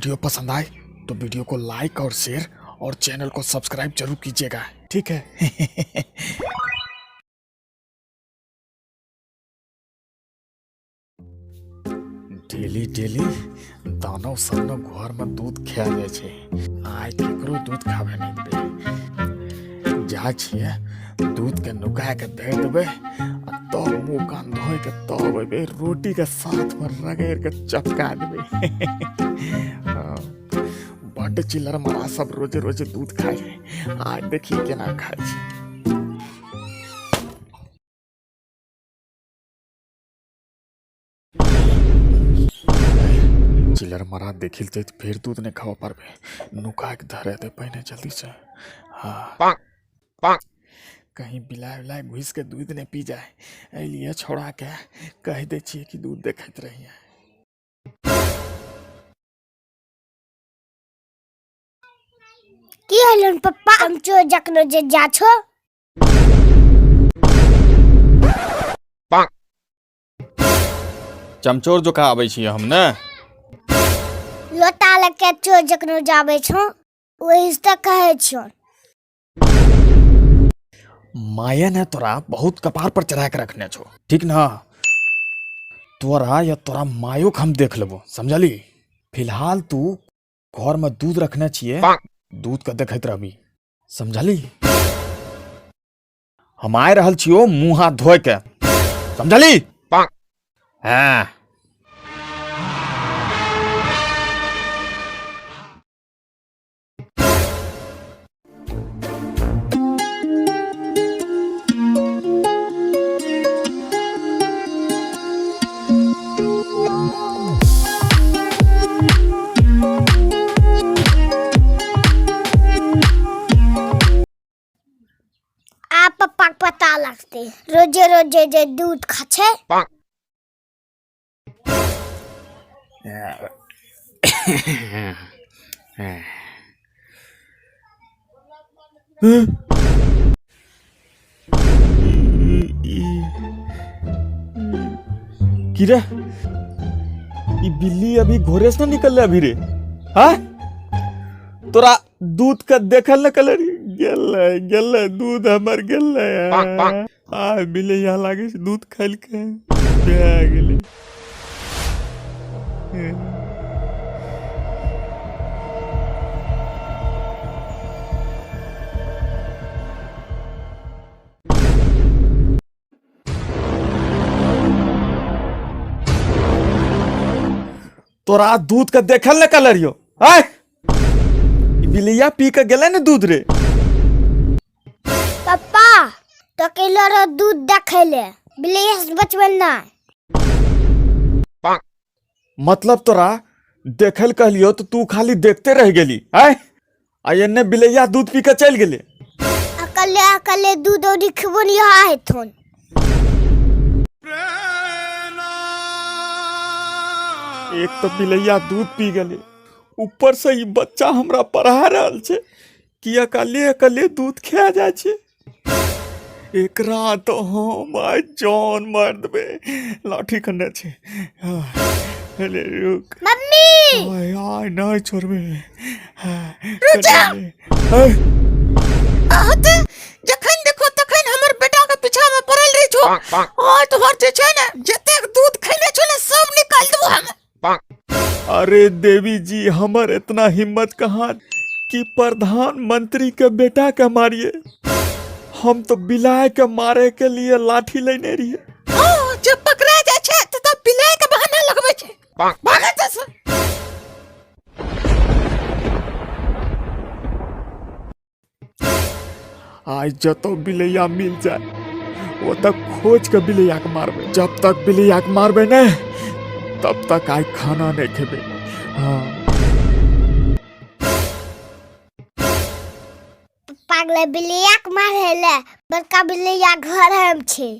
Video पसंद आए तो वीडियो को लाइक और शेयर और चैनल को सब्सक्राइब जरूर कीजिएगा, ठीक है। डेली डेली दानव सब ने घर में दूध खा जाइ छै, आइ केकरो दूध खाबे नहि देबै। जाइ छियै दूध के नुका के दे देबै आ तब मुँह कान धोइ के तब अयबै, रोटी के साथ में रगड़ि के चपका देबै। बड्ड चिल्लर मारा सब रोजे रोजे दूध खाइ छै, आइ देखी केना खाइ छै। चिल्लर मारा देखिल ते फेर दूध नहीं खावा पारबे, नुका के धरे दे पहिने जल्दी से। हाँ, कहीं बिलाय उलाय घुस के दूध नहीं पी जाए, एहि लिए छोड़ा के कह दे छियै कि दूध देखैत रहिए। की होलन पप्पा, हम चोर जखनो जे जा छो। चमचोर जोका आबै छियै हम ने। लोटा लके चोर जखनो जाबै छो ओहि से तऽ कहै छियो। माया ने तोरा बहुत कपार पर चढ़ा के रखने छो, ठीक ना? तोरा या तोरा मायो के हम देख लेबो, समझली? फिलहाल तू घर में दूध रखने छिए, दूध के देखैत रहबी, समझली? हम आइ रहल छियो मुंह हाथ धोए के, समझली? हाँ। आ पप्पा के पता लगते रोजे रोजे जे दूध खा छै। की रे, ई बिल्ली अभी घोरे से ना निकलले अभी रे? हाँ, तोरा दूध का देखल न कलर गेलै, गेलै दूध हमर गेलै। आ बिल्ली यहाँ लागे छै दूध खैलकै भए गेलै। तोरा दूध के देखल न कलर यो आय, ई बिलैया पी के गेलै ने दूध रे। पप्पा तो केलो रो दूध देखैले बिलैया से बचबै ना। मतलब तोरा देखल कहलियो तो तू खाली देखते रह गेली आय, आ एन्ने बिलैया दूध पी के चलि गेलै। अकले अकले दूध और खबो नहीं हेथुन। एक तो बिलैया दूध पी गेलै, ऊपर से ई बच्चा हमरा पढ़ा रहल छै कि अकले अकले दूध खा जाइ छै। एकरा तो हम आइ जान मारि देबै। लाठी कन्ने छै? हेले रुक। मम्मी आय आय नहि छोड़बै। रुक जा। अहाँ तऽ जखन देखो तखन हमर बेटा के पीछा में पड़ल रहे छो। और तोहर जे छै ने जतेक दूध खैले छो ने सब निकाल देबो हम। अरे देवी जी, हमर इतना हिम्मत कहाँ कि प्रधानमंत्री के बेटा के मारिए। हम तो बिलाय के मारे के लिए लाठी लेने रहिए। हाँ, जब पकड़ा जाइ छै तऽ तब बिलाय के बहाना लगबै छै। भागै छै से। आज जतो बिलैया मिल जाए वो तक खोज के बिलैया के मारबे। जब तक बिलैया के मारबे नहीं तब तक आज खाना नहीं खेबे। हाँ। पागले बिलैया के मारे ले बड़का बिलैया घर हम छै।